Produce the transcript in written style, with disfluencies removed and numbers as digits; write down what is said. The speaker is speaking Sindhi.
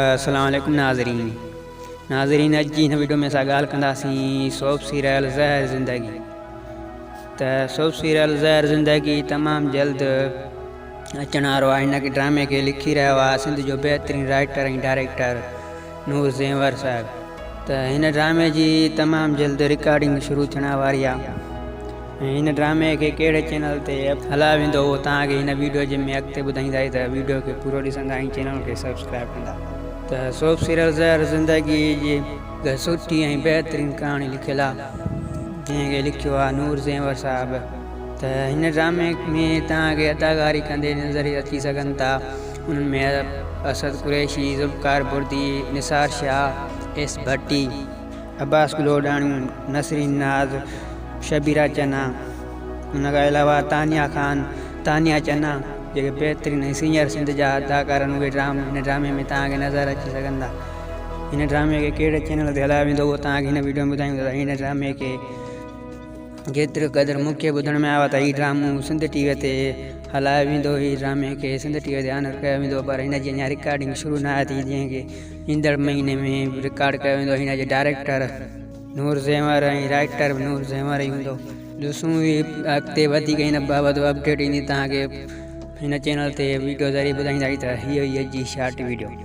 السلام عليڪم ناظرين ناظرين اڄ جي هن ويڊيو ۾ اسان ڳالهه ڪنداسين سوپ سيريل زهر زندگي ته سوپ سيريل زهر زندگي تمام جلد اچڻ وارو آهي هن ڊرامي کي لکي رهيو آهي سنڌ جو بهترين رائٽر ۽ ڊائريڪٽر نور زينور صاحب ته هن ڊرامي جي تمام جلد رڪارڊنگ شروع ٿيڻ واري آهي ۽ هن ڊرامي کي ڪهڙي چينل تي هلايو ويندو اهو توهان کي هن ويڊيو جي ۾ اڳتي ٻڌائينداسين ته ويڊيو کي پورو ڏسندا ۽ چينل کي سبسڪرائب ڪندا ته سوپ سيريل زهر زندگي جي سٺي ۽ بهترين ڪهاڻي لکيل آهي جنهن کي لکيو آهي نور زينور صاحب ته هن ڊرامي ۾ توهان کي اداڪاري ڪندي نظر اچي سگهن ٿا انهن ۾ اسد قريشي، ذوالفقار بردي، نثار شاهه، ايس ڀٽي، عباس گلوڏاڻي، نسرين ناز، شبيرا چنا، ان کان علاوه تانيا خان، تانيا چنا جيڪي بهترين ۽ سينئر سنڌ جا اداڪار آهن اهي هن ڊرامي ۾ توهان کي نظر اچي سگهن ٿا. هن ڊرامي کي ڪهڙي چينل تي هلايو ويندو اهو توهان کي هن وڊيو ۾ ٻڌايون ٿا. هن ڊرامي کي جيتري قدر مون کي ٻڌڻ ۾ آيو آهي ته هي ڊرامو سنڌ ٽي وي تي هلايو ويندو هي ڊرامي کي سنڌ ٽي وي تي آنر ڪيو ويندو پر هن جي اڃا رڪارڊنگ شروع نه آهي ٿي جنهن کي ايندڙ مهيني ۾ رڪارڊ ڪيو ويندو هن جي ڊائريڪٽر نور زيور ۽ رائيٽر به نور زيور ئي هوندو ڏسون هي اڳتي وڌيڪ هن بابت اپڊيٽ ايندي توهان کي هن چينل تي ويڊيو ذريعي ٻڌائينداسين ته هي هئي اڄ جي شارٽ ويڊيو.